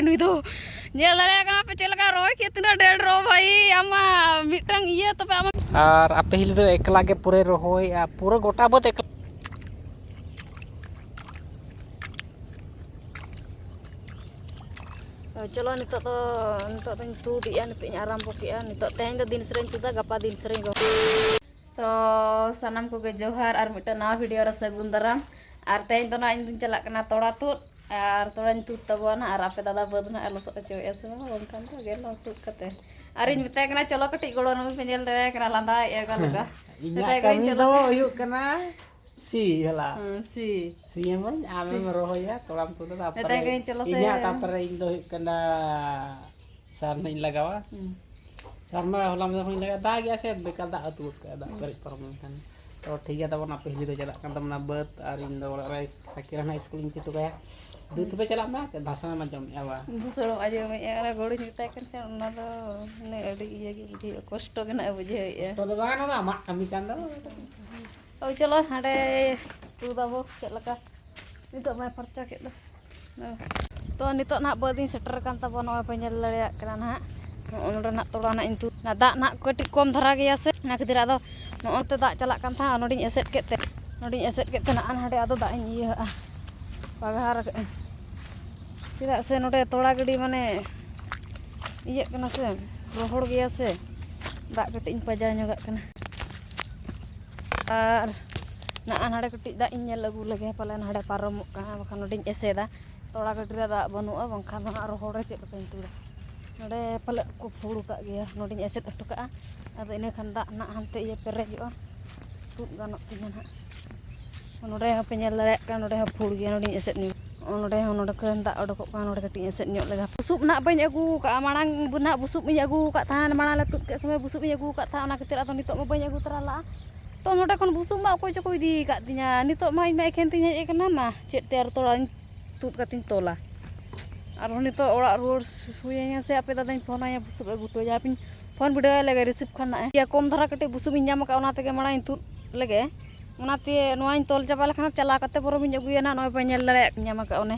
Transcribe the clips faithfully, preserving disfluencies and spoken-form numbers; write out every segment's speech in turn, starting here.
ᱱᱩᱭ ᱫᱚ ᱧᱮᱞ ᱫᱟᱲᱮᱭᱟᱜ ᱠᱟᱱᱟ ᱯᱮ ᱪᱮᱫ ᱞᱮᱠᱟ ᱨᱚᱦᱚᱭ ᱠᱮᱫ, ᱛᱤᱱᱟᱹᱜ ᱰᱷᱮᱨ ᱨᱚ ᱵᱷᱟᱭ, ᱟᱢᱟᱜ ᱢᱤᱫᱴᱟᱝ ᱤᱭᱟᱹ ᱛᱚᱵᱮ ᱟᱢᱟᱜ᱾ ᱟᱨ ᱟᱯᱮ ᱦᱤᱞᱤ ᱫᱚ ᱮᱠᱞᱟ ᱜᱮ ᱯᱩᱨᱟᱹᱭ ᱨᱚᱦᱚᱭᱮᱜᱼᱟ, ᱯᱩᱨᱟᱹ ᱜᱚᱴᱟ ᱵᱟᱹᱫᱽ ᱮᱠᱞᱟ᱾ ᱛᱚ ᱪᱚᱞᱚ, ᱱᱤᱛᱚᱜ ᱫᱚ, ᱱᱤᱛᱚᱜ ᱫᱚᱧ ᱛᱩᱫ ᱮᱜᱼᱟ, ᱱᱤᱛᱚᱜ ᱤᱧ ᱟᱨᱟᱢᱵᱚ ᱠᱮᱜᱼᱟ᱾ ᱱᱤᱛᱚᱜ ᱛᱮᱦᱮᱧ ᱫᱚ ᱫᱤᱱ ᱥᱟᱹᱨᱟᱹᱧ ᱛᱩᱫᱟ, ᱜᱟᱯᱟ ᱫᱤᱱ ᱥᱟᱹᱨᱟᱹᱧ ᱨᱚᱦᱚᱭ᱾ ᱛᱚ ᱥᱟᱱᱟᱢ ᱠᱚᱜᱮ ᱡᱚᱦᱟᱨ ᱟᱨ ᱢᱤᱫᱴᱟᱝ ᱱᱟᱣᱟ ᱵᱷᱤᱰᱤᱭᱳ ᱨᱮ ᱥᱟᱹᱜᱩᱱ ᱫᱟᱨᱟᱢ᱾ ᱟᱨ ᱛᱮᱦᱮᱧ ᱫᱚ ᱱᱟᱜ ᱤᱧ ᱫᱩᱧ ᱪᱟᱞᱟᱜ ᱠᱟᱱᱟ ᱛᱚᱲᱟ ᱛᱩᱫ, ᱟᱨ ᱛᱚᱲᱟᱧ ᱛᱩᱫ ᱛᱟᱵᱚᱱᱟ, ᱟᱨ ᱟᱯᱮ ᱫᱟᱫᱟ ᱵᱟᱹᱫᱽ ᱱᱟᱜ ᱮ ᱞᱚᱥᱚᱫ ᱦᱚᱪᱚᱭᱮᱫᱼᱟ ᱥᱮ ᱵᱟᱝ, ᱵᱟᱝᱠᱷᱟᱱ ᱫᱚ ᱜᱮᱞ ᱞᱚ ᱛᱩᱫ ᱠᱟᱛᱮ᱾ ᱟᱨᱤᱧ ᱢᱮᱛᱟᱭ ᱠᱟᱱᱟ, "ᱪᱚᱞᱚ ᱠᱟᱹᱴᱤᱡ ᱜᱚᱲᱚ ᱱᱚᱜᱼᱚᱭ ᱯᱮ ᱧᱮᱞ ᱫᱟᱲᱮᱭᱟᱭ ᱠᱟᱱᱟ, ᱞᱟᱸᱫᱟᱭᱮᱫᱼᱟ ᱜᱟᱞ ᱜᱟᱞ᱾ ᱤᱧᱟᱹᱜ ᱢᱮᱛᱟᱭ ᱠᱟᱹᱢᱤ ᱠᱟᱹᱱᱟᱹᱧ, ᱫᱚ "ᱪᱚᱞᱚ ᱱᱟ᱾" ᱦᱩᱭᱩᱜ ᱠᱟᱱᱟ ᱥᱤ ᱦᱮᱞᱟ᱾ ᱦᱮᱸ, ᱥᱤ᱾ ᱥᱤᱭᱟᱹᱢᱟᱹᱧ, ᱟᱢᱮᱢ ᱥᱤ᱾ ᱨᱚᱦᱚᱭᱟ, ᱛᱚᱲᱟᱢ ᱛᱩᱫᱟ, ᱢᱮᱛᱟᱭ ᱛᱟᱨᱯᱚᱨᱮ ᱠᱟᱹᱱᱟᱹᱧ, "ᱪᱚᱞᱚ ᱥᱮ᱾" ᱤᱧᱟᱹᱜ, ᱛᱟᱨᱯᱚᱨᱮ ᱤᱧ ᱫᱚ ᱦᱩᱭᱩᱜ ᱠᱟᱱᱟ ᱥᱟᱨ ᱱᱟᱜ ᱤᱧ ᱞᱟᱜᱟᱣᱟ᱾ ᱦᱩᱸ᱾ ᱥᱟᱨ ᱢᱟ ᱦᱚᱞᱟ ᱢᱟᱫᱷᱮᱨ ᱠᱷᱚᱱᱤᱧ ᱞᱟᱜᱟᱣᱟ, ᱫᱟᱜ ᱜᱮᱭᱟ ᱥᱮ, ᱵᱮᱠᱟᱨ ᱫᱟᱜ ᱟᱹᱛᱩ ᱜᱚᱫ ᱠᱟᱜᱼᱟ, ᱫᱟᱜ ᱦᱩᱸ᱾ ᱯᱮᱨᱮᱡ ᱯᱟᱨᱚᱢ ᱞᱮᱱᱠᱷᱟᱱ᱾ ᱛᱚ ᱴᱷᱤᱠ ᱜᱮᱭᱟ, ᱛᱟᱵᱚᱱ ᱟᱯᱮ ᱦᱤᱞᱤ ᱫᱚ ᱪᱟᱞᱟᱜ ᱠᱟᱱ ᱛᱟᱵᱚᱱᱟ ᱵᱟᱹᱫᱽ, ᱟᱨ ᱤᱧ ᱫᱚ ᱚᱲᱟᱜ ᱨᱮ ᱥᱟᱭᱠᱮᱞ ᱦᱟᱱᱟ ᱥᱠᱩᱞᱤᱧ ᱤᱫᱤ ᱦᱚᱴᱚ ᱠᱟᱭᱟ᱾ ᱫᱩ ᱦᱩᱸ᱾ ᱛᱚᱵᱮ ᱪᱟᱞᱟᱜ ᱢᱮ, ᱵᱷᱟᱥᱟᱱ ᱢᱟ ᱡᱚᱢᱮᱜᱼᱟ ᱵᱟ᱾ ᱵᱷᱩᱥᱟᱹᱲᱚᱜ ᱟᱸᱡᱚᱢᱮᱜᱼᱟ, ᱚᱱᱟ ᱜᱚᱲᱚᱧ ᱢᱮᱛᱟᱭ ᱠᱟᱱ ᱠᱷᱟᱱ ᱚᱱᱟ ᱫᱚ ᱢᱟᱱᱮ ᱟᱹᱰᱤ ᱤᱭᱟᱹ ᱜᱮ ᱵᱩᱡᱷᱟᱹᱣᱮᱜᱼᱟ, ᱠᱚᱥᱴᱚ ᱜᱮ ᱱᱟᱜ ᱮ ᱵᱩᱡᱷᱟᱹᱣᱮᱜᱼᱟ᱾ ᱛᱚ ᱫᱚ ᱵᱟᱝ, ᱚᱱᱟ ᱫᱚ ᱟᱢᱟᱜ ᱠᱟᱹᱢᱤ ᱠᱟᱱ ᱫᱚ᱾ ᱳᱭ ᱪᱚᱞᱚ ᱦᱟᱸᱰᱮ ᱛᱩᱫ ᱟᱵᱚ ᱪᱮᱫ ᱞᱮᱠᱟ᱾ ᱱᱤᱛᱚᱜ ᱢᱟᱭ ᱯᱷᱟᱨᱪᱟ ᱠᱮᱫ ᱫᱚ᱾ ᱛᱚ ᱱᱤᱛᱚᱜ ᱱᱟᱦᱟᱜ ᱵᱟᱹᱫᱽ ᱤᱧ ᱥᱮᱴᱮᱨ ᱟᱠᱟᱱ ᱛᱟᱵᱚᱱᱟ, ᱱᱚᱜᱼᱚᱭ ᱯᱮ ᱧᱮᱞ ᱫᱟᱲᱮᱭᱟᱜ ᱠᱟᱱᱟ ᱱᱟᱦᱟᱜ᱾ ᱱᱚᱜᱼᱚ ᱱᱚᱰᱮ ᱱᱟᱦᱟᱜ ᱛᱚᱲᱟ ᱱᱟᱦᱟᱜ ᱤᱧ ᱛᱩᱫ, ᱚᱱᱟ ᱫᱟᱜ ᱱᱟᱦᱟᱜ ᱠᱟᱹᱴᱤᱡ ᱠᱚᱢ ᱫᱷᱟᱨᱟ ᱜᱮᱭᱟ ᱥᱮ, ᱚᱱᱟ ᱠᱷᱟᱹᱛᱤᱨ ᱟᱫᱚ ᱱᱚᱜᱼᱚ ᱱᱚᱛᱮ ᱫᱟᱜ ᱪᱟᱞᱟᱜ ᱠᱟᱱ ᱛᱟᱦᱮᱸᱫ, ᱱᱚᱰᱮᱧ ᱮᱥᱮᱫ ᱠᱮᱫ ᱛᱮ, ᱱᱚᱰᱮᱧ ᱮᱥᱮᱫ ᱠᱮᱫ ᱛᱮ ᱱᱟᱜ ᱱᱟᱰᱮ ᱟᱫᱚ ᱫᱟᱜ ᱤᱧ ᱤᱭᱟᱹ ᱟᱜᱼᱟ, ᱯᱟᱜᱷᱟᱨ ᱟᱠᱟᱫᱟᱹᱧ᱾ ᱪᱮᱫᱟᱜ ᱥᱮ ᱱᱚᱰᱮ ᱛᱚᱲᱟ ᱜᱟᱹᱰᱤ ᱢᱟᱱᱮ ᱤᱭᱟᱹᱜ ᱠᱟᱱᱟ ᱥᱮ, ᱨᱚᱦᱚᱲ ᱜᱮᱭᱟ ᱥᱮ, ᱫᱟᱜ ᱠᱟᱹᱴᱤᱡ ᱤᱧ ᱯᱟᱡᱟᱣ ᱧᱚᱜᱟᱜ ᱠᱟᱱᱟ᱾ ᱟᱨ ᱱᱟᱜᱼᱟ ᱱᱟᱰᱮ ᱠᱟᱹᱴᱤᱡ ᱫᱟᱜ ᱤᱧ ᱧᱮᱞ ᱟᱹᱜᱩ ᱞᱮᱜᱮ, ᱯᱟᱞᱮ ᱱᱟᱰᱮ ᱯᱟᱨᱚᱢᱚᱜ ᱠᱟᱱᱟ, ᱵᱟᱠᱷᱟᱱ ᱱᱚᱰᱮᱧ ᱮᱥᱮᱫᱟ᱾ ᱛᱚᱲᱟ ᱜᱟᱹᱰᱤ ᱨᱮ ᱫᱟᱜ ᱵᱟᱹᱱᱩᱜᱼᱟ, ᱵᱟᱝᱠᱷᱟᱱ ᱫᱚ ᱦᱟᱸᱜ ᱨᱚᱦᱚᱲ ᱨᱮ ᱪᱮᱫ ᱞᱮᱠᱟᱧ ᱛᱩᱫᱟ᱾ ᱱᱚᱰᱮ ᱯᱟᱞᱮᱫ ᱠᱚ ᱯᱷᱩᱲ ᱟᱠᱟᱫ ᱜᱮᱭᱟ, ᱱᱚᱰᱮᱧ ᱮᱥᱮᱫ ᱦᱚᱴᱚ ᱠᱟᱜᱼᱟ᱾ ᱟᱫᱚ ᱤᱱᱟᱹ ᱠᱷᱟᱱ ᱫᱟᱜ ᱱᱟᱜ ᱦᱟᱱᱛᱮ ᱤᱭᱟᱹ ᱯᱮᱨᱮᱡᱚᱜᱼᱟ, ᱛᱩᱫ ᱜᱟᱱᱚᱜ ᱛᱤᱧᱟᱹ ᱱᱟᱜ᱾ ᱱᱚᱰᱮ ᱦᱚᱸᱯᱮ ᱧᱮᱞ ᱫᱟᱲᱮᱭᱟᱜ ᱠᱟᱱᱟ, ᱱᱚᱰᱮ ᱦᱚᱸ ᱯᱷᱩᱲ ᱜᱮᱭᱟ, ᱱᱚᱰᱮᱧ ᱮᱥᱮᱫ ᱧᱚᱜ᱾ ᱱᱚᱜᱼᱚ ᱱᱚᱰᱮ ᱦᱚᱸ, ᱱᱚᱰᱮ ᱠᱷᱚᱱ ᱫᱟᱜ ᱚᱰᱚᱠᱚᱜ ᱠᱟᱱᱟ, ᱱᱚᱰᱮ ᱠᱟᱹᱴᱤᱡ ᱮᱥᱮᱫ ᱧᱚᱜ ᱞᱮᱜᱟ᱾ ᱵᱩᱥᱩᱵ ᱱᱟᱜ ᱵᱟᱹᱧ ᱟᱹᱜᱩ ᱟᱠᱟᱫᱼᱟ, ᱢᱟᱲᱟᱝ ᱱᱟᱜ ᱵᱩᱥᱩᱵ ᱤᱧ ᱟᱹᱜᱩ ᱟᱠᱟᱫ ᱛᱟᱦᱮᱸᱫ, ᱢᱟᱲᱟᱝ ᱞᱮ ᱛᱩᱫ ᱠᱮᱫ ᱥᱚᱢᱚᱭ ᱵᱩᱥᱩᱵ ᱤᱧ ᱟᱹᱜᱩ ᱟᱠᱟᱫ ᱛᱟᱦᱮᱸᱫ, ᱚᱱᱟ ᱠᱷᱟᱹᱛᱤᱨ ᱟᱫᱚ ᱱᱤᱛᱚᱜ ᱢᱟ ᱵᱟᱹᱧ ᱟᱹᱜᱩ ᱛᱚᱨᱟ ᱞᱟᱜᱼᱟ᱾ ᱛᱚ ᱱᱚᱰᱮ ᱠᱷᱚᱱ ᱵᱩᱥᱩᱵ ᱢᱟ ᱚᱠᱚᱭ ᱪᱚᱠᱚ ᱤᱫᱤ ᱟᱠᱟᱫ ᱛᱤᱧᱟ, ᱱᱤᱛᱚᱜ ᱢᱟ ᱤᱧ ᱢᱟ ᱮᱠᱷᱮᱱ ᱛᱤᱧ ᱦᱮᱡ ᱟᱠᱟᱱᱟ, ᱢᱟ ᱪᱮᱫ ᱛᱮ ᱟᱨ ᱛᱚᱲᱟᱧ ᱛᱩᱫ ᱠᱟᱛᱮᱧ ᱛᱚᱞᱟ᱾ ᱟᱨᱦᱚᱸ ᱱᱤᱛᱚᱜ ᱚᱲᱟᱜ ᱨᱩᱣᱟᱹᱲ ᱦᱩᱭᱟᱹᱧᱟ ᱥᱮ ᱟᱯᱮ ᱫᱟᱫᱟᱧ ᱯᱷᱳᱱ ᱟᱭᱟ, ᱵᱩᱥᱩᱵ ᱟᱹᱜᱩ ᱦᱚᱴᱚ ᱟᱭᱟ, ᱦᱟᱯᱮᱧ ᱯᱷᱳᱱ ᱵᱤᱰᱟᱹᱣ ᱟᱭ ᱞᱮᱜᱮ, ᱨᱤᱥᱤᱵᱷ ᱠᱷᱟᱱ ᱱᱟᱜ ᱮ᱾ ᱤᱭᱟᱹ, ᱠᱚᱢ ᱫᱷᱟᱨᱟ ᱠᱟᱹᱴᱤᱡ ᱵᱩᱥᱩᱵ ᱤᱧ ᱧᱟᱢ ᱟᱠᱟᱫ, ᱚᱱᱟ ᱛᱮᱜᱮ ᱢᱟᱲᱟᱝ ᱤᱧ ᱛᱩᱫ ᱞᱮᱜᱮ᱾ ᱚᱱᱟᱛᱮ ᱱᱚᱣᱟᱧ ᱛᱚᱞ ᱪᱟᱵᱟ ᱞᱮᱠᱷᱟᱱ ᱪᱟᱞᱟᱣ ᱠᱟᱛᱮ ᱵᱚᱨᱚᱢ ᱤᱧ ᱟᱹᱜᱩᱭᱟ ᱱᱟᱜ᱾ ᱱᱚᱜᱼᱚᱭ ᱯᱮ ᱧᱮᱞ ᱫᱟᱲᱮᱭᱟᱜ, ᱧᱟᱢ ᱟᱠᱟᱫ ᱚᱱᱮ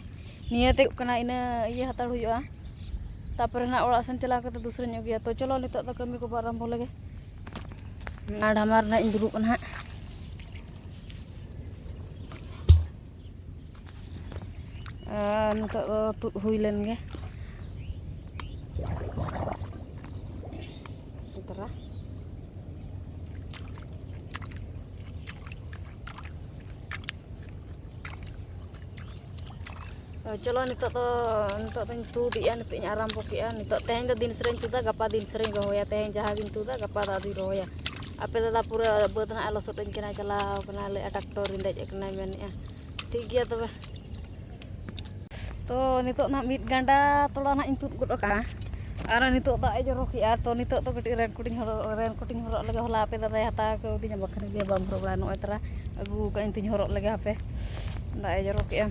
ᱱᱤᱭᱟᱹ ᱛᱮ ᱦᱩᱭᱩᱜ ᱠᱟᱱᱟ, ᱤᱱᱟᱹ ᱤᱭᱟᱹ ᱦᱟᱛᱟᱲ ᱦᱩᱭᱩᱜᱼᱟ᱾ ᱛᱟᱨᱯᱚᱨᱮ ᱱᱟᱜ ᱚᱲᱟᱜ ᱥᱮᱱ ᱪᱟᱞᱟᱣ ᱠᱟᱛᱮ ᱫᱩᱥᱨᱟᱧ ᱟᱹᱜᱩᱭᱟ᱾ ᱛᱚ ᱪᱚᱞᱚ, ᱱᱤᱛᱚᱜ ᱫᱚ ᱠᱟᱹᱢᱤ ᱠᱚᱵᱚ ᱟᱨᱟᱢᱵᱷᱚ ᱞᱮᱜᱮ᱾ ᱟᱨ ᱰᱷᱟᱢᱟᱨ ᱱᱟᱜ ᱤᱧ ᱫᱩᱲᱩᱵ ᱠᱟᱱᱟ ᱦᱟᱸᱜ᱾ ᱟᱨ ᱱᱤᱛᱚᱜ ᱫᱚ ᱛᱩᱫ ᱦᱩᱭ ᱞᱮᱱ ᱜᱮ᱾ ᱛᱟᱨᱟ᱾ ᱪᱚᱞᱚ, ᱱᱤᱛᱚᱜ ᱫᱚ, ᱱᱤᱛᱚᱜ ᱫᱚᱧ ᱛᱩᱫᱮᱜᱼᱟ, ᱱᱤᱛᱚᱜ ᱤᱧ ᱟᱨᱟᱢᱵᱚ ᱠᱮᱜᱼᱟ᱾ ᱱᱤᱛᱚᱜ, ᱛᱮᱦᱮᱧ ᱫᱚ ᱫᱤᱱ ᱥᱟᱨᱟᱧ ᱛᱩᱫᱟ, ᱜᱟᱯᱟ ᱫᱤᱱ ᱥᱟᱨᱟᱧ ᱨᱚᱦᱚᱭᱟ᱾ ᱛᱮᱦᱮᱧ ᱡᱟᱦᱟᱸ ᱜᱤᱧ ᱛᱩᱫᱟ, ᱜᱟᱯᱟ ᱫᱚ ᱟᱫᱚᱧ ᱨᱚᱦᱚᱭᱟ᱾ ᱟᱯᱮ ᱫᱟᱫᱟ ᱯᱩᱨᱟᱹ ᱵᱟᱹᱫᱽ ᱱᱟᱜ ᱮ ᱞᱚᱥᱚᱫ ᱟᱹᱧ ᱠᱟᱱᱟ, ᱪᱟᱞᱟᱣ ᱠᱟᱱᱟ, ᱞᱟᱹᱭᱮᱫᱼᱟ ᱴᱨᱟᱠᱴᱚᱨ ᱨᱤᱧ ᱫᱮᱡ ᱟᱠᱟᱱᱟᱭ ᱢᱮᱱᱮᱫᱼᱟ᱾ ᱴᱷᱤᱠ ᱜᱮᱭᱟ ᱛᱚᱵᱮ᱾ ᱛᱚ ᱱᱤᱛᱚᱜ ᱱᱟᱜ ᱢᱤᱫ ᱜᱟᱱᱰᱟ ᱛᱚᱲᱟ ᱱᱟᱜ ᱤᱧ ᱛᱩᱫ ᱜᱚᱫ ᱟᱠᱟᱜᱼᱟ᱾ ᱟᱨ ᱱᱤᱛᱚᱜ ᱫᱟᱜ ᱮ ᱡᱚᱨᱚ ᱠᱮᱜᱼᱟ, ᱛᱚ ᱱᱤᱛᱚᱜ ᱫᱚ ᱠᱟᱹᱴᱤᱡ ᱨᱮᱱ ᱠᱳᱴ ᱤᱧ ᱦᱚᱨᱚᱜ, ᱨᱮᱱ ᱠᱳᱴ ᱤᱧ ᱦᱚᱨᱚᱜ ᱞᱮᱜᱮ᱾ ᱦᱚᱞᱟ ᱟᱯᱮ ᱫᱟᱫᱟᱭ ᱦᱟᱛᱟᱣ ᱠᱟᱹᱣᱫᱤᱧᱟ, ᱵᱟᱠᱷᱟᱱ ᱞᱟᱹᱭᱟ ᱵᱟᱢ ᱦᱚᱨᱚᱜ ᱵᱟᱲᱟᱭᱟ᱾ ᱱᱚᱜᱼᱚᱭ ᱛᱟᱨᱟ ᱟᱹᱜᱩ ᱟᱠᱟᱫ ᱟᱹᱧ ᱛᱤᱧ ᱦᱚᱨᱚᱜ ᱞᱮᱜᱮ ᱦᱟᱯᱮ, ᱫᱟᱜ ᱮ ᱡᱚᱨᱚ ᱠᱮᱜᱼᱟ᱾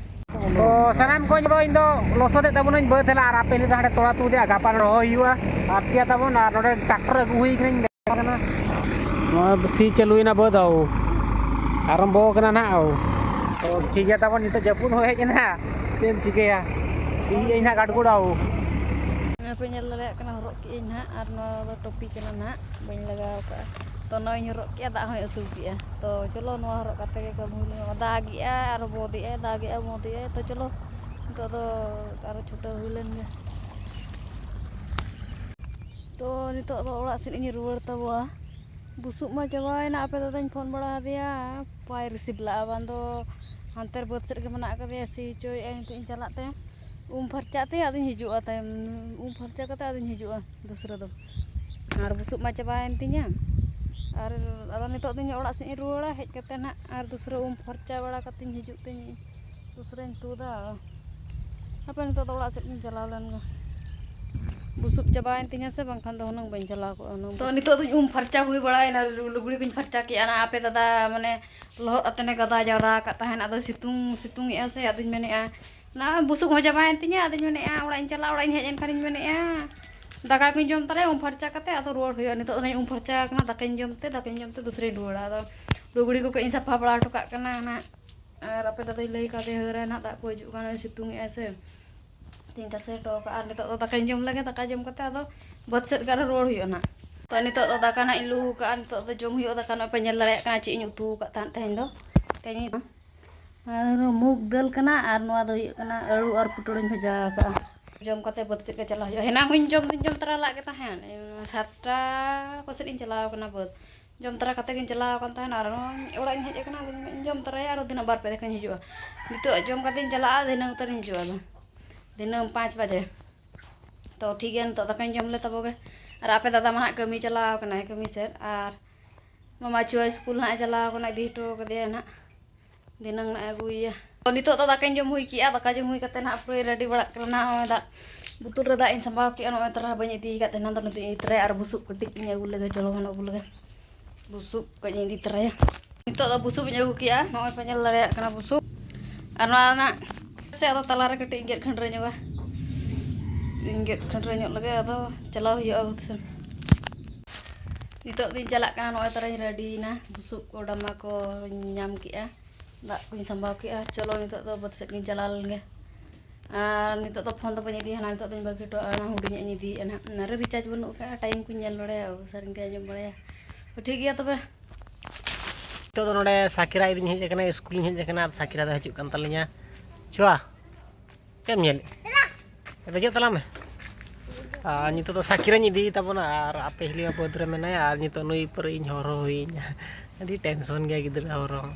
ᱛᱚ ᱥᱟᱱᱟᱢ ᱠᱚ ᱫᱚ ᱤᱧ ᱫᱚ ᱞᱚᱥᱚᱫᱮᱫ ᱛᱟᱵᱚᱱᱟᱹᱧ ᱵᱟᱹᱫᱽ ᱦᱮᱞᱟ, ᱟᱨ ᱟᱯᱮ ᱦᱤᱞᱳᱜ ᱫᱚ ᱦᱟᱸᱰᱮ ᱛᱚᱲᱟ ᱛᱩᱫ ᱨᱮᱭᱟᱜ ᱜᱟᱯᱟ ᱨᱚᱦᱚᱭ ᱦᱩᱭᱩᱜᱼᱟ᱾ ᱟᱯᱮᱭᱟ ᱛᱟᱵᱚᱱ, ᱟᱨ ᱱᱚᱰᱮ ᱴᱨᱟᱠᱴᱚᱨ ᱟᱹᱜᱩ ᱦᱩᱭ ᱠᱟᱱᱟ᱾ ᱱᱚᱣᱟ ᱥᱤ ᱪᱟᱹᱞᱩᱭᱮᱱᱟ ᱵᱟᱹᱫᱽ ᱟᱹᱣ᱾ ᱟᱨᱟᱢᱵᱚ ᱠᱟᱱᱟ ᱱᱟᱦᱟᱜ ᱟᱹᱣ᱾ ᱛᱚ ᱴᱷᱤᱠ ᱜᱮᱭᱟ ᱛᱟᱵᱚᱱ, ᱱᱤᱛᱚᱜ ᱡᱟᱹᱯᱩᱫ ᱦᱚᱸ ᱦᱮᱡ ᱮᱱᱟ᱾ ᱪᱮᱫ ᱮᱢ ᱪᱤᱠᱟᱹᱭᱟ? ᱥᱤᱭᱮᱫ ᱟᱹᱧ ᱱᱟᱦᱟᱜ ᱜᱟᱰᱜᱩᱲ ᱟᱹᱣ᱾ ᱱᱚᱣᱟ ᱯᱮ ᱧᱮᱞ ᱫᱟᱲᱮᱭᱟᱜ ᱠᱟᱱᱟ, ᱦᱚᱨᱚᱜ ᱠᱮᱜ ᱟᱹᱧ ᱱᱟᱦᱟᱜ, ᱟᱨ ᱱᱚᱣᱟ ᱫᱚ ᱴᱩᱯᱤ ᱠᱟᱱᱟ ᱱᱟᱦᱟᱜ, ᱵᱟᱹᱧ ᱞᱟᱜᱟᱣ ᱠᱟᱜᱼᱟ᱾ ᱛᱚ ᱱᱚᱣᱟᱧ ᱦᱚᱨᱚᱜ ᱠᱮᱜᱼᱟ, ᱫᱟᱜ ᱦᱚᱸᱭ ᱟᱹᱥᱩᱲ ᱠᱮᱜᱼᱟ᱾ ᱛᱚ ᱪᱚᱞᱚ, ᱱᱚᱣᱟ ᱦᱚᱨᱚᱜ ᱠᱟᱛᱮ ᱜᱮ ᱠᱟᱹᱢᱤ ᱦᱩᱭ ᱞᱮᱱᱟ᱾ ᱫᱟᱜᱮᱜᱼᱟᱭ ᱟᱨ ᱵᱚᱸᱫᱮᱜᱼᱟᱭ, ᱫᱟᱜᱮᱜᱼᱟᱭ ᱵᱚᱸᱫᱮᱜᱼᱟᱭ᱾ ᱛᱚ ᱪᱚᱞᱚ, ᱱᱤᱛᱚᱜ ᱫᱚ ᱟᱨᱚ ᱪᱷᱩᱴᱟᱹᱣ ᱦᱩᱭ ᱞᱮᱱ ᱜᱮ᱾ ᱛᱚ ᱱᱤᱛᱚᱜ ᱫᱚ ᱚᱲᱟᱜ ᱥᱮᱫ ᱤᱧ ᱨᱩᱣᱟᱹᱲ ᱛᱟᱵᱚᱣᱟ᱾ ᱵᱩᱥᱩᱵ ᱢᱟ ᱪᱟᱵᱟᱭᱮᱱᱟ, ᱟᱯᱮ ᱫᱟᱫᱟᱧ ᱯᱷᱳᱱ ᱵᱟᱲᱟ ᱟᱫᱮᱭᱟ, ᱵᱟᱭ ᱨᱤᱥᱤᱵᱷ ᱞᱟᱜᱼᱟ, ᱵᱟᱝ ᱫᱚ ᱦᱟᱱᱛᱮ ᱨᱮ ᱵᱟᱹᱫᱽ ᱥᱮᱫ ᱜᱮ ᱢᱮᱱᱟᱜ ᱟᱠᱟᱫᱮᱭᱟ, ᱥᱤ ᱦᱚᱪᱚᱭᱮᱫᱼᱟᱭ᱾ ᱱᱤᱛᱚᱜ ᱤᱧ ᱪᱟᱞᱟᱜ ᱛᱮ ᱩᱢ ᱯᱷᱟᱨᱪᱟᱜ ᱛᱮ ᱟᱫᱚᱧ ᱦᱤᱡᱩᱜᱼᱟ ᱛᱟᱭᱚᱢ, ᱩᱢ ᱯᱷᱟᱨᱪᱟ ᱠᱟᱛᱮ ᱟᱫᱚᱧ ᱦᱤᱡᱩᱜᱼᱟ ᱫᱩᱥᱨᱟᱹ ᱫᱚ᱾ ᱟᱨ ᱵᱩᱥᱩᱵ ᱢᱟ ᱪᱟᱵᱟᱭᱮᱱ ᱛᱤᱧᱟ, ᱟᱨ ᱟᱫᱚ ᱱᱤᱛᱚᱜ ᱫᱚᱧ ᱚᱲᱟᱜ ᱥᱮᱫ ᱤᱧ ᱨᱩᱣᱟᱹᱲᱟ, ᱦᱮᱡ ᱠᱟᱛᱮ ᱱᱟᱜ ᱟᱨ ᱫᱩᱥᱨᱟᱹ ᱩᱢ ᱯᱷᱟᱨᱪᱟ ᱵᱟᱲᱟ ᱠᱟᱛᱮᱧ ᱦᱤᱡᱩᱜ ᱛᱤᱧ᱾ ᱫᱩᱥᱨᱟᱹᱧ ᱛᱩᱫᱟ᱾ ᱦᱟᱯᱮ, ᱱᱤᱛᱚᱜ ᱫᱚ ᱚᱲᱟᱜ ᱥᱮᱫ ᱤᱧ ᱪᱟᱞᱟᱣ ᱞᱮᱱ ᱜᱮ᱾ ᱵᱩᱥᱩᱵ ᱪᱟᱵᱟᱭᱮᱱ ᱛᱤᱧᱟ ᱥᱮ, ᱵᱟᱝᱠᱷᱟᱱ ᱫᱚ ᱦᱩᱱᱟᱹᱝ ᱵᱟᱹᱧ ᱪᱟᱞᱟᱣ ᱠᱚᱜᱼᱟ ᱦᱩᱱᱟᱹᱝ᱾ ᱛᱚ, ᱱᱤᱛᱚᱜ ᱫᱚᱧ ᱩᱢ ᱯᱷᱟᱨᱪᱟ ᱦᱩᱭ ᱵᱟᱲᱟᱭᱮᱱᱟ, ᱞᱩ-, ᱞᱩᱜᱽᱲᱤ ᱠᱚᱧ ᱯᱷᱟᱨᱪᱟ ᱠᱮᱜᱼᱟ᱾ ᱱᱟ ᱟᱯᱮ ᱫᱟᱫᱟ, ᱢᱟᱱᱮ, ᱞᱚᱦᱚᱫ ᱟᱛᱮᱱᱮ ᱜᱟᱫᱟ ᱡᱟᱣᱨᱟ ᱟᱠᱟᱫ ᱛᱟᱦᱮᱱ, ᱟᱫᱚ ᱥᱤᱛᱩᱝ, ᱥᱤᱛᱩᱝ ᱮᱜᱼᱟ ᱥᱮ, ᱟᱫᱚᱧ ᱢᱮᱱᱮᱫᱼᱟ, ᱱᱟ ᱵᱩᱥᱩᱵ ᱦᱚᱸ ᱪᱟᱵᱟᱭᱮᱱ ᱛᱤᱧᱟ, ᱟᱫᱚᱧ ᱢᱮᱱᱮᱫᱼᱟ, ᱚᱲᱟᱜ ᱤᱧ ᱪᱟᱞᱟᱜᱼᱟ, ᱚᱲᱟᱜ ᱤᱧ ᱦᱮᱡ ᱮᱱ ᱠᱷᱟᱱᱤᱧ ᱢᱮᱱᱮᱫᱼᱟ, ᱫᱟᱠᱟ ᱠᱚᱧ ᱡᱚᱢ ᱛᱟᱨᱟᱭᱟ, ᱩᱢ ᱯᱷᱟᱨᱪᱟ ᱠᱟᱛᱮ ᱟᱫᱚ ᱨᱩᱣᱟᱹᱲ ᱦᱩᱭᱩᱜᱼᱟ᱾ ᱱᱤᱛᱚᱜ ᱫᱚᱧ ᱩᱢ ᱯᱷᱟᱨᱪᱟ ᱟᱠᱟᱱᱟ, ᱫᱟᱠᱟᱧ ᱡᱚᱢ ᱛᱮ, ᱫᱟᱠᱟᱧ ᱡᱚᱢ ᱛᱮ ᱫᱩᱥᱨᱟᱧ ᱨᱩᱣᱟᱹᱲᱟ᱾ ᱟᱫᱚ ᱞᱩᱜᱽᱲᱤ ᱠᱚ ᱠᱟᱹᱡ ᱤᱧ ᱥᱟᱯᱷᱟ ᱵᱟᱲᱟ ᱦᱚᱴᱚ ᱠᱟᱜ ᱠᱟᱱᱟ ᱱᱟᱜ᱾ ᱟᱨ ᱟᱯᱮ ᱫᱟᱫᱟᱧ ᱞᱟᱹᱭ ᱠᱟᱫᱮ ᱦᱟᱹᱨᱟᱭ ᱱᱟᱦᱟᱜ, ᱫᱟᱜ ᱠᱚ ᱦᱤᱡᱩᱜ ᱠᱟᱱᱟ, ᱥᱤᱛᱩᱝ ᱮᱜᱼᱟᱭ ᱥᱮ᱾ ᱛᱤᱧ ᱛᱟᱥᱮ ᱦᱚᱴᱚ ᱠᱟᱜᱼᱟ᱾ ᱟᱨ ᱱᱤᱛᱚᱜ ᱫᱚ ᱫᱟᱠᱟᱧ ᱡᱚᱢ ᱞᱮᱜᱮ, ᱫᱟᱠᱟ ᱡᱚᱢ ᱠᱟᱛᱮ ᱟᱫᱚ ᱵᱟᱹᱫᱽ ᱥᱮᱫ ᱜᱮ ᱟᱨᱦᱚᱸ ᱨᱩᱣᱟᱹᱲ ᱦᱩᱭᱩᱜᱼᱟ ᱱᱟᱦᱟᱜ᱾ ᱛᱚ ᱱᱤᱛᱚᱜ ᱫᱚ ᱫᱟᱠᱟ ᱱᱟᱦᱟᱜ ᱤᱧ ᱞᱩ ᱠᱟᱜᱼᱟ, ᱱᱤᱛᱚᱜ ᱫᱚ ᱡᱚᱢ ᱦᱩᱭᱩᱜᱼᱟ ᱫᱟᱠᱟ᱾ ᱱᱚᱜᱼᱚᱭ ᱯᱮ ᱧᱮᱞ ᱫᱟᱲᱮᱭᱟᱜ ᱠᱟᱱᱟ ᱪᱮᱫ ᱤᱧ ᱩᱛᱩ ᱟᱠᱟᱫ ᱛᱟᱦᱮᱸᱫ ᱛᱮᱦᱮᱧ ᱫᱚ᱾ ᱛᱮᱦᱮᱧ ᱟᱨ ᱢᱩᱜᱽ ᱫᱟᱹᱞ ᱠᱟᱱᱟ, ᱟᱨ ᱱᱚᱣᱟ ᱫᱚ ᱦᱩᱭᱩᱜ ᱠᱟᱱᱟ ᱟᱹᱞᱩ ᱟᱨ ᱯᱚᱴᱚᱞᱤᱧ ᱵᱷᱟᱡᱟ ᱟᱠᱟᱫᱼᱟ᱾ ᱡᱚᱢ ᱠᱟᱛᱮ ᱵᱟᱹᱫᱽ ᱥᱮᱫ ᱜᱮ ᱪᱟᱞᱟᱜ ᱦᱩᱭᱩᱜᱼᱟ᱾ ᱦᱮᱱᱟᱝ ᱦᱚᱸᱧ ᱡᱚᱢ ᱫᱩᱧ ᱡᱚᱢ ᱛᱚᱨᱟ ᱞᱟᱜ ᱜᱮ ᱛᱟᱦᱮᱸᱫ, ᱥᱟᱛᱴᱟ ᱠᱚᱥᱮᱫ ᱤᱧ ᱪᱟᱞᱟᱣ ᱠᱟᱱᱟ ᱵᱟᱹᱫᱽ᱾ ᱡᱚᱢ ᱛᱚᱨᱟ ᱠᱟᱛᱮ ᱜᱤᱧ ᱪᱟᱞᱟᱣ ᱟᱠᱟᱱ ᱛᱟᱦᱮᱸᱫ, ᱟᱨ ᱱᱚᱜᱼᱚᱭ ᱚᱲᱟᱜ ᱤᱧ ᱦᱮᱡ ᱟᱠᱟᱱᱟ, ᱟᱫᱚᱧ ᱢᱮᱱ ᱡᱚᱢ ᱛᱚᱨᱟᱭᱟ, ᱟᱨᱚ ᱫᱷᱤᱱᱟᱹᱝ ᱵᱟᱨ ᱯᱮ ᱫᱮᱠᱷᱟᱧ ᱦᱤᱡᱩᱜᱼᱟ᱾ ᱱᱤᱛᱚᱜ ᱡᱚᱢ ᱠᱟᱛᱮᱧ ᱪᱟᱞᱟᱜᱼᱟ, ᱫᱷᱤᱱᱟᱹᱝ ᱩᱛᱟᱹᱨᱤᱧ ᱦᱤᱡᱩᱜᱼᱟ ᱟᱫᱚ᱾ ᱫᱷᱤᱱᱟᱹᱝ ᱯᱟᱸᱪ ᱵᱟᱡᱮ᱾ ᱛᱚ ᱴᱷᱤᱠ ᱜᱮᱭᱟ, ᱱᱤᱛᱚᱜ ᱫᱟᱠᱟᱧ ᱡᱚᱢ ᱞᱮ ᱛᱟᱵᱚ ᱜᱮ᱾ ᱟᱨ ᱟᱯᱮ ᱫᱟᱫᱟ ᱢᱟ ᱦᱟᱸᱜ ᱠᱟᱹᱢᱤ ᱪᱟᱞᱟᱣ ᱟᱠᱟᱱᱟᱭ ᱠᱟᱹᱢᱤ ᱥᱮᱫ, ᱟᱨ ᱢᱟᱢᱟ ᱪᱷᱩᱣᱟᱹ ᱥᱠᱩᱞ ᱦᱟᱸᱜ ᱮ ᱪᱟᱞᱟᱣ ᱟᱠᱟᱱᱟ, ᱤᱫᱤ ᱦᱚᱴᱚ ᱠᱟᱫᱮᱭᱟ ᱱᱟᱦᱟᱜ᱾ ᱫᱷᱤᱱᱟᱹᱝ ᱱᱟᱜ ᱮ ᱟᱹᱜᱩᱭᱮᱭᱟ᱾ ᱛᱚ ᱱᱤᱛᱚᱜ ᱫᱚ ᱫᱟᱠᱟᱧ ᱡᱚᱢ ᱦᱩᱭ ᱠᱮᱜᱼᱟ, ᱫᱟᱠᱟ ᱡᱚᱢ ᱦᱩᱭ ᱠᱟᱛᱮ ᱱᱟᱦᱟᱜ ᱯᱩᱨᱟᱹ ᱨᱮᱰᱤ ᱵᱟᱲᱟᱜ ᱠᱟᱱᱟ ᱱᱟᱦᱟᱜ᱾ ᱱᱚᱜᱼᱚᱭ ᱫᱟᱜ ᱵᱳᱛᱚᱞ ᱨᱮ ᱫᱟᱜ ᱤᱧ ᱥᱟᱢᱵᱟᱣ ᱠᱮᱜᱼᱟ, ᱱᱚᱜᱼᱚᱭ ᱛᱚᱨᱟ ᱵᱟᱹᱧ ᱤᱫᱤ ᱟᱠᱟᱫ ᱛᱟᱦᱮᱱᱟ, ᱫᱚ ᱱᱤᱛᱚᱜ ᱤᱧ ᱤᱫᱤ ᱛᱚᱨᱟᱭᱟ᱾ ᱟᱨ ᱵᱩᱥᱩᱵ ᱠᱟᱹᱴᱤᱡ ᱤᱧ ᱟᱹᱜᱩ ᱞᱮᱜᱮ, ᱪᱚᱞᱚ ᱵᱚᱱ ᱟᱹᱜᱩ ᱞᱮᱜᱮ᱾ ᱵᱩᱥᱩᱵ ᱠᱟᱹᱡ ᱤᱧ ᱤᱫᱤ ᱛᱚᱨᱟᱭᱟ᱾ ᱱᱤᱛᱚᱜ ᱫᱚ ᱵᱩᱥᱩᱵ ᱤᱧ ᱟᱹᱜᱩ ᱠᱮᱜᱼᱟ, ᱱᱚᱜᱼᱚᱭ ᱯᱮ ᱧᱮᱞ ᱫᱟᱲᱮᱭᱟᱜ ᱠᱟᱱᱟ ᱵᱩᱥᱩᱵ᱾ ᱟᱨ ᱱᱚᱣᱟ ᱨᱮᱱᱟᱜ ᱥᱮ ᱟᱫᱚ ᱛᱟᱞᱟᱨᱮ ᱠᱟᱹᱴᱤᱡ ᱤᱧ ᱜᱮᱫ ᱠᱷᱟᱹᱱᱰᱨᱟᱹ ᱧᱚᱜᱟ, ᱤᱧ ᱜᱮᱫ ᱠᱷᱟᱹᱱᱰᱨᱟᱹ ᱧᱚᱜ ᱞᱮᱜᱮ, ᱟᱫᱚ ᱪᱟᱞᱟᱣ ᱦᱩᱭᱩᱜᱼᱟ ᱵᱟᱹᱫᱽ ᱥᱮᱱ᱾ ᱱᱤᱛᱚᱜ ᱫᱚᱧ ᱪᱟᱞᱟᱜ ᱠᱟᱱᱟ, ᱱᱚᱜᱼᱚᱭ ᱛᱟᱨᱟᱧ ᱨᱮᱰᱤᱭᱮᱱᱟ, ᱵᱩᱥᱩᱵ ᱠᱚ ᱰᱟᱢᱟ ᱠᱚᱧ ᱧᱟᱢ ᱠᱮᱜᱼᱟ, ᱫᱟᱜ ᱠᱚᱧ ᱥᱟᱢᱵᱟᱣ ᱠᱮᱜᱼᱟ᱾ ᱪᱚᱞᱚ ᱱᱤᱛᱚᱜ ᱫᱚ ᱵᱟᱹᱫᱽ ᱥᱮᱫ ᱜᱤᱧ ᱪᱟᱞᱟᱣ ᱞᱮᱱ ᱜᱮ᱾ ᱟᱨ ᱱᱤᱛᱚᱜ ᱫᱚ ᱯᱷᱳᱱ ᱫᱚ ᱵᱟᱹᱧ ᱤᱫᱤᱭᱟ, ᱦᱟᱱᱟ ᱱᱤᱛᱚᱜ ᱫᱚᱧ ᱵᱟᱹᱜᱤ ᱦᱚᱴᱚ ᱠᱟᱜᱼᱟ, ᱚᱱᱟ ᱦᱩᱰᱤᱧᱟᱜ ᱤᱧ ᱤᱫᱤᱭᱮᱫᱼᱟ ᱱᱟᱦᱟᱜ᱾ ᱚᱱᱟᱨᱮ ᱨᱤᱪᱟᱨᱡᱽ ᱵᱟᱹᱱᱩᱜ ᱟᱠᱟᱫᱼᱟ, ᱴᱟᱭᱤᱢ ᱠᱚᱧ ᱧᱮᱞ ᱵᱟᱲᱟᱭᱟ, ᱥᱮᱨᱮᱧ ᱠᱚᱧ ᱟᱸᱡᱚᱢ ᱵᱟᱲᱟᱭᱟ᱾ ᱛᱚ ᱴᱷᱤᱠ ᱜᱮᱭᱟ ᱛᱚᱵᱮ᱾ ᱱᱤᱛᱚᱜ ᱫᱚ ᱱᱚᱰᱮ ᱥᱟᱠᱤᱨᱟ ᱤᱫᱤᱧ ᱦᱮᱡ ᱟᱠᱟᱱᱟ, ᱥᱠᱩᱞᱤᱧ ᱦᱮᱡ ᱟᱠᱟᱱᱟ, ᱟᱨ ᱥᱟᱠᱤᱨᱟ ᱫᱚ ᱦᱤᱡᱩᱜ ᱠᱟᱱ ᱛᱟᱹᱞᱤᱧᱟ᱾ ᱪᱷᱩᱣᱟ, ᱪᱮᱫ ᱮᱢ ᱧᱮᱞᱮᱫ? ᱫᱮᱡᱚᱜ ᱛᱟᱞᱟᱝ ᱢᱮ᱾ ᱟᱨ ᱱᱤᱛᱚᱜ ᱫᱚ ᱥᱟᱠᱤᱨᱟᱧ ᱤᱫᱤᱭᱮ ᱛᱟᱵᱚᱱᱟ, ᱟᱨ ᱟᱯᱮ ᱦᱤᱞᱤ ᱢᱟ ᱵᱟᱹᱫᱽ ᱨᱮ ᱢᱮᱱᱟᱭᱟ, ᱟᱨ ᱱᱤᱛᱚᱜ ᱱᱩᱭ ᱯᱚᱨᱮ ᱤᱧ ᱦᱚᱨᱦᱚ ᱦᱩᱭᱤᱧᱟ᱾ ᱟᱹᱰᱤ ᱴᱮᱱᱥᱚᱱ ᱜᱮᱭᱟ ᱜᱤᱫᱽᱨᱟᱹ ᱦᱚᱨᱦᱚ ᱦᱚᱸ᱾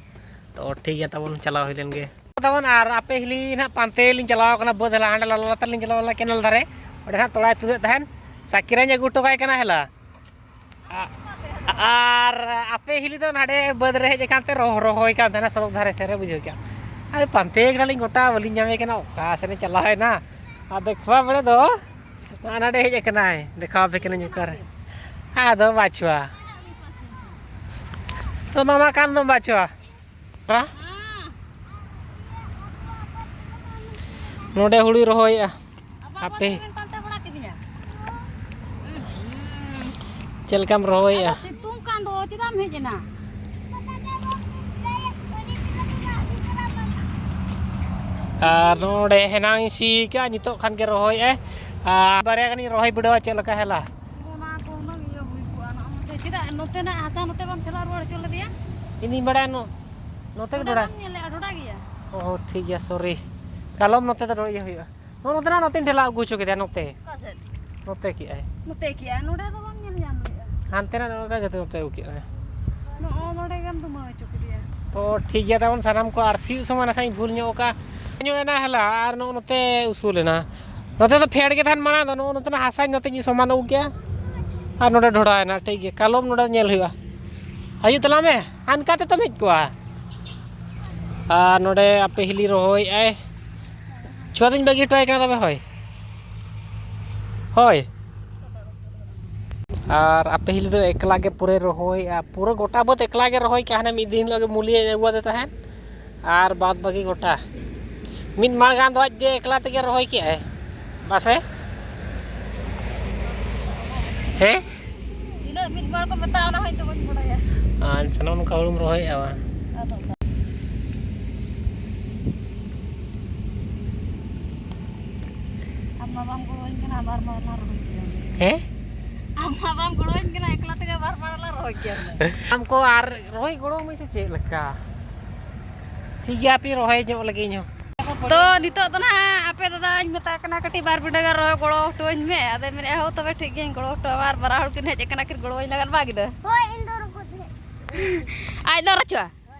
ᱛᱚ ᱴᱷᱤᱠ ᱜᱮᱭᱟ, ᱛᱟᱵᱚᱱ ᱪᱟᱞᱟᱣ ᱦᱩᱭ ᱞᱮᱱ ᱜᱮ᱾ ᱛᱟᱵᱚᱱ ᱟᱨ ᱟᱯᱮ ᱦᱤᱞᱤ ᱱᱟᱦᱟᱜ ᱯᱟᱱᱛᱮ ᱞᱤᱧ ᱪᱟᱞᱟᱣ ᱠᱟᱱᱟ ᱵᱟᱹᱫᱽ ᱦᱟᱞᱟ, ᱦᱟᱸᱰᱮ ᱞᱟᱞᱟ ᱞᱟᱛᱟᱨ ᱞᱤᱧ ᱪᱟᱞᱟᱣ ᱞᱮᱱᱟ ᱠᱮᱱᱮᱞ ᱫᱷᱟᱨᱮ, ᱚᱸᱰᱮ ᱱᱟᱦᱟᱜ ᱛᱚᱲᱟᱭ ᱛᱩᱫᱮᱫ ᱛᱟᱦᱮᱱ, ᱥᱟᱠᱤᱨᱟᱧ ᱟᱹᱜᱩ ᱦᱚᱴᱚ ᱠᱟᱭ ᱠᱟᱱᱟ ᱦᱮᱞᱟ᱾ ᱟ-, ᱟᱨ ᱟᱯᱮ ᱦᱤᱞᱤ ᱫᱚ ᱱᱟᱰᱮ ᱵᱟᱹᱫᱽ ᱨᱮ ᱦᱮᱡ ᱟᱠᱟᱱ ᱛᱮ ᱨᱚᱦ-, ᱨᱚᱦᱚᱭ ᱠᱟᱱ ᱛᱟᱦᱮᱱᱟ ᱥᱚᱲᱚᱠ ᱫᱷᱟᱨᱮ ᱥᱮᱫ ᱨᱮ, ᱵᱩᱡᱷᱟᱹᱣ ᱠᱮᱜᱼᱟᱢ᱾ ᱟᱫᱚ ᱯᱟᱱᱛᱮ ᱠᱟᱱᱟᱞᱤᱧ ᱜᱚᱴᱟ, ᱵᱟᱹᱞᱤᱧ ᱧᱟᱢᱮ ᱠᱟᱱᱟ, ᱚᱠᱟ ᱥᱮᱱᱮ ᱪᱟᱞᱟᱣᱮᱱᱟ᱾ ᱟᱨ ᱫᱮᱠᱷᱣᱟ ᱵᱮᱲᱮ ᱫᱚ ᱱᱚᱜᱼᱚᱭ ᱱᱟᱰᱮ ᱦᱮᱡ ᱟᱠᱟᱱᱟᱭ, ᱫᱮᱠᱷᱟᱣ ᱟᱯᱮ ᱠᱟᱹᱱᱟᱹᱧ ᱚᱠᱟᱨᱮ᱾ ᱟᱫᱚ ᱵᱟᱪᱷᱩᱣᱟ, ᱛᱚ ᱢᱟᱢᱟ ᱠᱟᱱ ᱫᱚ ᱵᱟᱪᱷᱩᱣᱟ᱾ ᱱᱚᱰᱮ ᱦᱩᱲᱩᱭ ᱨᱚᱦᱚᱭᱮᱜᱼᱟ᱾ ᱟᱯᱮ ᱪᱮᱫ ᱞᱮᱠᱟᱢ ᱨᱚᱦᱚᱭᱮᱜᱼᱟ? ᱥᱤᱛᱩᱝ ᱠᱟᱱ ᱫᱚ ᱪᱮᱫᱟᱜ ᱮᱢ ᱦᱮᱡ ᱮᱱᱟ? ᱟᱨ ᱱᱚᱰᱮ ᱦᱮᱱᱟᱝ ᱤᱧ ᱥᱤ ᱠᱟᱜᱼᱟ, ᱱᱤᱛᱚᱜ ᱠᱷᱟᱱ ᱜᱮ ᱨᱚᱦᱚᱭ ᱮ᱾ ᱟᱨ ᱵᱟᱨᱭᱟ ᱜᱟᱱᱤᱧ ᱨᱚᱦᱚᱭ ᱵᱤᱰᱟᱹᱣᱟ, ᱪᱮᱫ ᱞᱮᱠᱟ ᱦᱮᱞᱟ᱾ ᱚᱱᱟ ᱠᱚ ᱦᱩᱱᱟᱹᱝ ᱤᱭᱟᱹ ᱦᱩᱭ ᱠᱚᱜᱼᱟ, ᱱᱚᱜᱼᱚ ᱱᱚᱛᱮ ᱪᱮᱫᱟᱜ ᱱᱚᱛᱮᱱᱟᱜ ᱦᱟᱥᱟ ᱱᱚᱛᱮ ᱵᱟᱢ ᱴᱷᱮᱞᱟᱣ ᱨᱩᱣᱟᱹᱲ ᱦᱚᱪᱚ ᱞᱮᱫᱮᱭᱟ? ᱤᱧᱤᱧ ᱵᱟᱲᱟᱭᱟ, ᱱᱚ-, ᱱᱚᱛᱮ ᱜᱮ ᱱᱚᱰᱮ ᱰᱷᱚᱲᱟ᱾ ᱵᱟᱢ ᱧᱮᱞ ᱞᱮᱜᱼᱟ, ᱰᱷᱚᱰᱟ ᱜᱮᱭᱟ᱾ ᱚ, ᱴᱷᱤᱠ ᱜᱮᱭᱟ, ᱥᱚᱨᱤ᱾ ᱠᱟᱞᱚᱢ ᱱᱚᱛᱮ ᱫᱚ ᱤᱭᱟᱹ ᱦᱩᱭᱩᱜᱼᱟ᱾ ᱱᱚᱜᱼᱚ ᱱᱚᱛᱮᱱᱟᱜ ᱱᱚᱛᱮᱧ ᱴᱷᱮᱞᱟᱣ ᱟᱹᱜᱩ ᱦᱚᱪᱚ ᱠᱮᱫᱟ, ᱱᱚᱛᱮ᱾ ᱚᱠᱟ ᱥᱮᱫ? ᱱᱚᱛᱮ ᱠᱮᱜᱼᱟᱭ᱾ ᱱᱚᱛᱮ ᱠᱮᱜᱼᱟᱭ, ᱱᱚᱰᱮ ᱫᱚ ᱵᱟᱢ ᱧᱮᱞ ᱧᱟᱢ ᱞᱮᱜᱼᱟ᱾ ᱦᱟᱱᱛᱮᱱᱟᱜ ᱱᱚᱝᱠᱟ ᱡᱟᱛᱮ ᱱᱚᱛᱮ ᱟᱹᱜᱩ ᱠᱮᱜᱼᱟᱭ᱾ ᱱᱚᱜᱼᱚ ᱱᱚᱰᱮ ᱜᱮᱢ ᱫᱩᱢᱟᱹ ᱦᱚᱪᱚ ᱠᱮᱫᱮᱭᱟ᱾ ᱛᱚ, ᱴᱷᱤᱠ ᱜᱮᱭᱟ ᱛᱟᱵᱚᱱ ᱥᱟᱱᱟᱢ ᱠᱚ, ᱟᱨ ᱥᱤᱭᱳᱜ ᱥᱚᱢᱚᱭ ᱱᱟᱥᱮ ᱤᱧ ᱵᱷᱩᱞ ᱧᱚᱜ ᱟᱠᱟᱫᱼᱟ᱾ ᱧᱚᱜ ᱮᱱᱟ ᱦᱮᱞᱟ, ᱟᱨ ᱱᱚᱜᱼᱚ ᱱᱚᱛᱮ ᱩᱥᱩᱞ ᱮᱱᱟ᱾ ᱱᱚᱛᱮ ᱫᱚ ᱯᱷᱮᱰ ᱜᱮ ᱛᱟᱦᱮᱱ ᱢᱟᱲᱟᱝ ᱫᱚ, ᱱᱚᱜᱼᱚ ᱱᱚᱛᱮᱱᱟᱜ ᱦᱟᱥᱟᱧ ᱱᱚᱛᱮᱧ ᱥᱚᱢᱟᱱ ᱟᱹᱜᱩ ᱠᱮᱜᱼᱟ, ᱟᱨ ᱱᱚᱰᱮ ᱰᱷᱚᱲᱟᱣ ᱮᱱᱟ᱾ ᱴᱷᱤᱠ ᱜᱮᱭᱟ, ᱠᱟᱞᱚᱢ ᱱᱚᱰᱮ ᱧᱮᱞ ᱦᱩᱭᱩᱜᱼᱟ᱾ ᱦᱤᱡᱩᱜ ᱛᱟᱞᱟᱝ ᱢᱮ, ᱦᱟᱱᱠᱟ ᱛᱮᱛᱚᱢ ᱦᱮᱡ ᱠᱚᱜᱼᱟ᱾ ᱟᱨ ᱱᱚᱰᱮ ᱟᱯᱮ ᱦᱤᱞᱤ ᱨᱚᱦᱚᱭᱮᱫᱼᱟᱭ᱾ ᱪᱷᱩᱣᱟ ᱫᱚᱧ ᱵᱟᱹᱜᱤ ᱦᱚᱴᱚ ᱟᱭ ᱠᱟᱱᱟ ᱛᱚᱵᱮ, ᱦᱳᱭ᱾ ᱦᱳᱭ᱾ ᱟᱨ ᱟᱯᱮ ᱦᱤᱞᱤ ᱫᱚ ᱮᱠᱞᱟ ᱜᱮ ᱯᱩᱨᱟᱹᱭ ᱨᱚᱦᱚᱭᱮᱫᱼᱟ, ᱯᱩᱨᱟᱹ ᱜᱚᱴᱟ ᱵᱟᱹᱫᱽ ᱮᱠᱞᱟ ᱜᱮ ᱨᱚᱦᱚᱭ ᱠᱮᱜᱼᱟ᱾ ᱦᱟᱱᱮ ᱢᱤᱫ ᱫᱤᱱ ᱦᱤᱞᱳᱜ ᱜᱮ ᱢᱩᱞᱤᱭᱟᱹᱧ ᱟᱹᱜᱩᱣᱟᱫᱮ ᱛᱟᱦᱮᱸᱫ, ᱟᱨ ᱵᱟᱫᱽ ᱵᱟᱹᱠᱤ ᱜᱚᱴᱟ᱾ ᱢᱤᱫ ᱢᱟᱲ ᱜᱟᱱ ᱫᱚ ᱟᱡ ᱜᱮ ᱮᱠᱞᱟ ᱛᱮᱜᱮ ᱨᱚᱦᱚᱭ ᱠᱮᱜᱼᱟᱭ, ᱵᱟᱥᱮ? ᱦᱮᱸ? ᱛᱤᱱᱟᱹᱜ ᱢᱤᱫ ᱢᱟᱲ ᱠᱚ ᱢᱮᱛᱟᱜᱼᱟ, ᱚᱱᱟ ᱦᱚᱭᱛᱳ ᱵᱟᱹᱧ ᱵᱟᱲᱟᱭᱟ᱾ ᱟᱪᱪᱷᱟ, ᱱᱚᱜᱼᱚ ᱱᱚᱝᱠᱟ ᱦᱩᱲᱩᱢ ᱨᱚᱦᱚᱭᱮᱫᱼᱟ ᱵᱟᱝ? ᱟᱫᱚ ᱚᱠᱟ? ᱟᱢ ᱢᱟ ᱵᱟᱢ ᱜᱚᱲᱚᱣᱟᱹᱧ ᱠᱟᱱᱟ, ᱵᱟᱨ ᱢᱟᱲ ᱞᱟᱝ ᱨᱚᱦᱚᱭ ᱠᱮᱭᱟ᱾ ᱦᱮᱸ? ᱟᱢ ᱢᱟ ᱵᱟᱢ ᱜᱚᱲᱚᱣᱟᱹᱧ ᱠᱟᱱᱟ, ᱮᱠᱞᱟ ᱛᱮᱜᱮ ᱵᱟᱨ ᱢᱟᱲ ᱞᱟᱝ ᱨᱚᱦᱚᱭ ᱠᱮᱭᱟ ᱦᱩᱱᱟᱹᱝ᱾ ᱟᱢ ᱠᱚ ᱟᱨ ᱨᱚᱦᱚᱭ ᱜᱚᱲᱚ ᱟᱹᱢᱟᱹᱧ ᱥᱮ ᱪᱮᱫ ᱞᱮᱠᱟ? ᱴᱷᱤᱠ ᱜᱮᱭᱟ, ᱦᱟᱯᱮ ᱨᱚᱦᱚᱭ ᱧᱚᱜ ᱞᱮᱜᱮ ᱤᱧ ᱦᱚᱸ᱾ ᱛᱚ, ᱱᱤᱛᱚᱜ ᱫᱚ ᱱᱟᱦᱟᱜ ᱟᱯᱮ ᱫᱟᱫᱟᱧ ᱢᱮᱛᱟᱭ ᱠᱟᱱᱟ, "ᱠᱟᱹᱴᱤᱡ ᱵᱟᱨ ᱵᱤᱰᱟᱹ ᱜᱟᱱ ᱨᱚᱦᱚᱭ ᱜᱚᱲᱚ ᱦᱚᱴᱚᱣᱟᱹᱧ ᱢᱮ᱾" ᱟᱫᱚᱭ ᱢᱮᱱᱮᱫᱼᱟ, "ᱦᱳ, ᱛᱚᱵᱮ ᱴᱷᱤᱠ ᱜᱮᱭᱟᱧ ᱜᱚᱲᱚ ᱦᱚᱴᱚ ᱟᱢᱟ᱾" ᱟᱨ ᱵᱟᱨᱟ ᱦᱚᱲ ᱠᱤᱱ ᱦᱮᱡ ᱟᱠᱟᱱᱟ, ᱠᱤᱱ ᱜᱚᱲᱚᱣᱟᱹᱧ ᱞᱟᱜᱟᱫ ᱵᱟᱝ ᱜᱤᱫᱟᱹ? ᱦᱳᱭ, ᱤᱧ ᱫᱚ ᱨᱚᱠᱚᱡ ᱦᱮᱡ᱾ ᱟᱡ ᱫᱚ ᱨᱚᱪᱚ?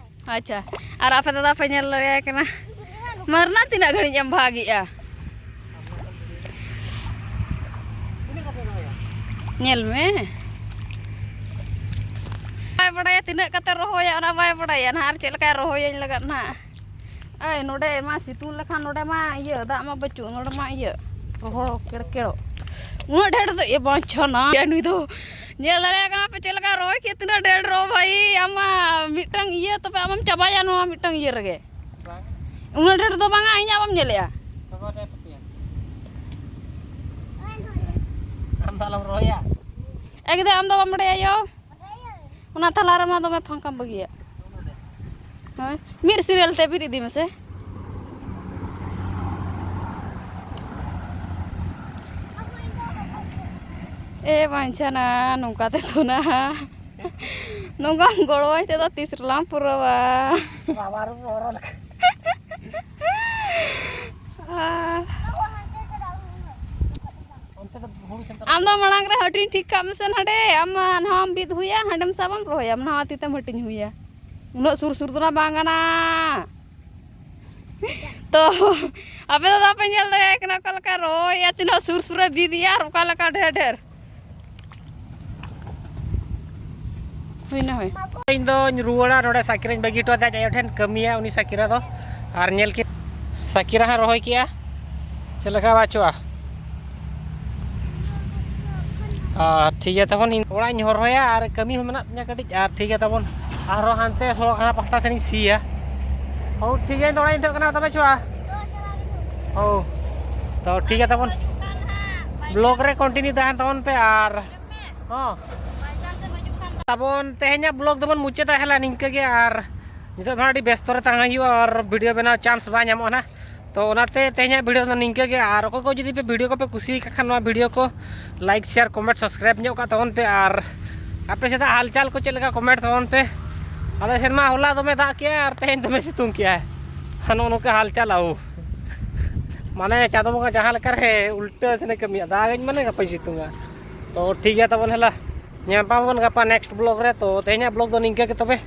ᱟᱪᱪᱷᱟ, ᱟᱨ ᱟᱯᱮ ᱫᱟᱫᱟ ᱯᱮ ᱧᱮᱞ ᱫᱟᱲᱮᱭᱟᱭ ᱠᱟᱱᱟ᱾ ᱢᱟᱹᱨᱱᱟ ᱛᱤᱱᱟᱹᱜ ᱜᱷᱟᱹᱲᱤᱡ ᱮᱢ ᱵᱷᱟᱜᱮᱜᱼᱟ? ᱧᱮᱞ ᱢᱮ, ᱵᱟᱭ ᱵᱟᱲᱟᱭᱟ ᱛᱤᱱᱟᱹᱜ ᱠᱟᱛᱮ ᱨᱚᱦᱚᱭᱟ, ᱚᱱᱟ ᱵᱟᱭ ᱵᱟᱲᱟᱭᱟ ᱱᱟᱦᱟᱜ, ᱟᱨ ᱪᱮᱫ ᱞᱮᱠᱟᱭ ᱨᱚᱦᱚᱭᱟᱹᱧ ᱞᱟᱜᱟᱫ ᱱᱟᱦᱟᱜ᱾ ᱟᱭ, ᱱᱚᱰᱮ ᱢᱟ ᱥᱤᱛᱩᱝ ᱞᱮᱠᱷᱟᱱ ᱱᱚᱰᱮ ᱢᱟ ᱤᱭᱟᱹ, ᱫᱟᱜ ᱢᱟ ᱵᱟᱹᱪᱩᱜ, ᱱᱚᱰᱮ ᱢᱟ ᱤᱭᱟᱹ, ᱨᱚᱦᱚᱲ ᱠᱮᱲᱠᱮᱲᱚᱜ᱾ ᱩᱱᱟᱹᱜ ᱰᱷᱮᱨ ᱫᱚ ᱮ ᱵᱟᱧᱪᱷᱟᱱᱟ᱾ ᱱᱩᱭ ᱫᱚ ᱧᱮᱞ ᱫᱟᱲᱮᱭᱟᱜ ᱠᱟᱱᱟ ᱯᱮ ᱪᱮᱫ ᱞᱮᱠᱟ ᱨᱚᱦᱚᱭ ᱠᱮᱫ? ᱛᱤᱱᱟᱹᱜ ᱰᱷᱮᱨ ᱨᱚ ᱵᱷᱟᱹᱭ, ᱟᱢ ᱢᱟ ᱢᱤᱫᱴᱟᱝ ᱤᱭᱟᱹ ᱛᱚᱵᱮ ᱟᱢᱮᱢ ᱪᱟᱵᱟᱭᱟ ᱱᱚᱣᱟ ᱢᱤᱫᱴᱟᱝ ᱤᱭᱟᱹ ᱨᱮᱜᱮ᱾ ᱵᱟᱝ᱾ ᱩᱱᱟᱹᱜ ᱰᱷᱮᱨ ᱫᱚ ᱵᱟᱝᱟ, ᱤᱧᱟᱜ ᱵᱟᱢ ᱧᱮᱞᱮᱜᱼᱟ? ᱵᱟᱵᱟ ᱨᱮ ᱯᱟᱹᱛᱭᱟᱹ᱾ ᱟᱢ ᱫᱚ ᱟᱞᱚᱢ ᱨᱚᱦᱚᱭᱟ᱾ ᱮᱠᱫᱚᱢ ᱟᱢ ᱫᱚ ᱵᱟᱢ ᱵᱟᱲᱟᱭᱟ ᱭᱳ᱾ ᱚᱱᱟ ᱛᱟᱞᱟ ᱨᱮᱢᱟ ᱫᱚᱢᱮ ᱯᱷᱟᱸᱠᱟᱢ ᱵᱟᱹᱜᱤᱭᱟ᱾ ᱦᱳᱭ, ᱢᱤᱫ serial ᱛᱮ ᱵᱤᱨ ᱤᱫᱤ ᱢᱮᱥᱮ᱾ ᱮ ᱵᱟᱧᱪᱟᱱᱟ, ᱱᱚᱝᱠᱟ ᱛᱮᱫᱚ ᱱᱟ᱾ ᱱᱚᱝᱠᱟᱢ ᱜᱚᱲᱚᱣᱟᱹᱧ ᱛᱮᱫᱚ ᱛᱤᱥ ᱨᱮᱞᱟᱝ ᱯᱩᱨᱟᱹᱣᱟ? ᱵᱟᱵᱟ ᱨᱩ ᱦᱚᱨᱚ ᱞᱮᱠᱟ᱾ ᱟᱨ ᱚᱱᱛᱮ ᱫᱚ ᱦᱩᱲᱩ ᱥᱮᱱ ᱟᱢ ᱫᱚ ᱢᱟᱲᱟᱝ ᱨᱮ ᱦᱟᱹᱴᱤᱧ ᱴᱷᱤᱠ ᱠᱟᱜ ᱢᱮᱥᱮ ᱦᱟᱸᱰᱮ᱾ ᱟᱢ ᱢᱟ ᱱᱟᱣᱟᱢ ᱵᱤᱫ ᱦᱩᱭᱟ, ᱦᱟᱸᱰᱮᱢ ᱥᱟᱵᱟᱢ ᱨᱚᱦᱚᱭᱟ, ᱱᱟᱣᱟ ᱛᱤ ᱛᱮᱢ ᱦᱟᱹᱴᱤᱧ ᱦᱩᱭᱟ᱾ ᱩᱱᱟᱹᱜ ᱥᱩᱨ ᱥᱩᱨ ᱫᱚ ᱱᱟ ᱵᱟᱝ ᱜᱟᱱᱟ᱾ ᱛᱚ ᱟᱯᱮ ᱫᱚ ᱵᱟᱯᱮ ᱧᱮᱞ ᱫᱟᱲᱮᱭᱟᱜ ᱠᱟᱱᱟ ᱚᱠᱟ ᱞᱮᱠᱟ ᱨᱚᱦᱚᱭᱟ, ᱛᱤᱱᱟᱹᱜ ᱥᱩᱨ ᱥᱩᱨ ᱨᱮ ᱵᱤᱫ ᱮᱭᱟ ᱟᱨ ᱚᱠᱟ ᱞᱮᱠᱟ ᱰᱷᱮᱨ ᱰᱷᱮᱨ᱾ ᱦᱩᱭᱱᱟ ᱦᱳᱭ᱾ ᱤᱧ ᱫᱚᱧ ᱨᱩᱣᱟᱹᱲᱟ ᱱᱚᱰᱮ, ᱥᱟᱠᱤᱨᱟᱧ ᱵᱟᱹᱜᱤ ᱦᱚᱴᱚ ᱟᱫᱮᱭᱟ ᱟᱡ ᱟᱭᱳ ᱴᱷᱮᱱ, ᱠᱟᱹᱢᱤᱭᱟ ᱩᱱᱤ ᱥᱟᱠᱤᱨᱟ ᱫᱚ᱾ ᱟᱨ ᱧᱮᱞ ᱠᱮᱫ ᱥᱟᱠᱤᱨᱟ ᱦᱚᱸ ᱨᱚᱦᱚᱭ ᱠᱮᱜᱼᱟ, ᱪᱮᱫ ᱞᱮᱠᱟ ᱵᱟᱪᱚᱜᱼᱟ᱾ ᱟᱨ ᱴᱷᱤᱠ ᱜᱮᱭᱟ ᱛᱟᱵᱚᱱ, ᱤᱧ ᱚᱲᱟᱜ ᱤᱧ ᱦᱚᱨᱦᱚᱭᱟ ᱟᱨ ᱠᱟᱹᱢᱤ ᱦᱚᱸ ᱢᱮᱱᱟᱜ ᱛᱤᱧᱟᱹ ᱠᱟᱹᱴᱤᱡ᱾ ᱟᱨ ᱴᱷᱤᱠ ᱜᱮᱭᱟ ᱛᱟᱵᱚᱱ, ᱟᱨᱦᱚᱸ ᱦᱟᱱᱛᱮ ᱥᱚᱲᱚᱠ ᱦᱟᱱᱟ ᱯᱟᱦᱴᱟ ᱥᱮᱫ ᱤᱧ ᱥᱤᱭᱟ᱾ ᱦᱳ ᱴᱷᱤᱠ ᱜᱮᱭᱟ, ᱤᱧ ᱫᱚ ᱚᱲᱟᱜ ᱤᱧ ᱩᱴᱷᱟᱹᱜ ᱠᱟᱱᱟ ᱛᱚᱵᱮ ᱪᱚ᱾ ᱦᱳ ᱛᱚ ᱴᱷᱤᱠ ᱜᱮᱭᱟ ᱛᱟᱵᱚᱱ, ᱵᱞᱚᱜ ᱨᱮ ᱠᱚᱱᱴᱤᱱᱤᱭᱩ ᱛᱟᱦᱮᱱ ᱛᱟᱵᱚᱱ ᱯᱮ᱾ ᱟᱨ ᱦᱚᱸ ᱛᱟᱵᱚᱱ ᱛᱮᱦᱮᱧᱟᱜ ᱵᱞᱚᱜ ᱫᱚᱵᱚᱱ ᱢᱩᱪᱟᱹᱫᱟ ᱦᱮᱞᱟ ᱱᱤᱝᱠᱟᱹ ᱜᱮ᱾ ᱟᱨ ᱱᱤᱛᱚᱜ ᱫᱚ ᱦᱟᱸᱜ ᱟᱹᱰᱤ ᱵᱮᱥᱛᱚ ᱨᱮ ᱛᱟᱦᱮᱸ ᱦᱩᱭᱩᱜᱼᱟ ᱟᱨ ᱵᱷᱤᱰᱤᱭᱳ ᱵᱮᱱᱟᱣ ᱪᱟᱱᱥ ᱵᱟᱭ ᱧᱟᱢᱚᱜᱼᱟ ᱱᱟᱦᱟᱜ᱾ ᱛᱚ ᱚᱱᱟᱛᱮ ᱛᱮᱦᱮᱧᱟᱜ ᱵᱷᱤᱰᱤᱭᱳ ᱫᱚ ᱱᱤᱝᱠᱟᱹ ᱜᱮ᱾ ᱟᱨ ᱚᱠᱚᱭ ᱠᱚ ᱡᱩᱫᱤ ᱯᱮ ᱵᱷᱤᱰᱤᱭᱳ ᱠᱚᱯᱮ ᱠᱩᱥᱤᱭᱟᱜ ᱠᱷᱟᱱ ᱱᱚᱣᱟ ᱵᱷᱤᱰᱤᱭᱳ ᱠᱚ ᱞᱟᱭᱤᱠ, ᱥᱮᱭᱟᱨ, ᱠᱚᱢᱮᱱᱴ, ᱥᱟᱵᱥᱠᱨᱟᱭᱤᱵ ᱧᱚᱜ ᱠᱟᱜ ᱛᱟᱵᱚᱱ ᱯᱮ᱾ ᱟᱨ ᱟᱯᱮ ᱥᱮᱫᱟᱜ ᱦᱟᱞᱪᱟᱞ ᱠᱚ ᱪᱮᱫ ᱞᱮᱠᱟ ᱠᱚᱢᱮᱱᱴ ᱛᱟᱵᱚᱱ ᱯᱮ᱾ ᱟᱞᱮ ᱥᱮᱫ ᱢᱟ ᱦᱚᱞᱟ ᱫᱚᱢᱮ ᱫᱟᱜ ᱠᱮᱜᱼᱟᱭ ᱟᱨ ᱛᱮᱦᱮᱧ ᱫᱚᱢᱮ ᱥᱤᱛᱩᱝ ᱠᱮᱜᱼᱟᱭ᱾ ᱱᱚᱜᱼᱚ ᱱᱚᱝᱠᱟ ᱦᱟᱞᱪᱟᱞ ᱟᱵᱚ᱾ ᱢᱟᱱᱮ ᱪᱟᱸᱫᱚ ᱵᱚᱸᱜᱟ ᱡᱟᱦᱟᱸ ᱞᱮᱠᱟ ᱨᱮ ᱩᱞᱴᱟᱹ ᱥᱮᱱᱮ ᱠᱟᱹᱢᱤᱭᱟ, ᱫᱟᱜᱟᱹᱧ ᱢᱟᱱᱮ ᱜᱟᱯᱟᱧ ᱥᱤᱛᱩᱝᱟ᱾ ᱛᱚ ᱴᱷᱤᱠ ᱜᱮᱭᱟ ᱛᱟᱵᱚᱱ ᱦᱮᱞᱟ, ᱧᱟᱯᱟᱢ ᱟᱵᱚᱱ ᱜᱟᱯᱟ ᱱᱮᱠᱥᱴ ᱵᱞᱚᱜ ᱨᱮ᱾ ᱛᱚ ᱛᱮᱦᱮᱧᱟᱜ ᱵᱞᱚᱜ ᱫᱚ ᱱᱤᱝᱠᱟᱹ ᱜᱮ ᱛᱚᱵᱮ᱾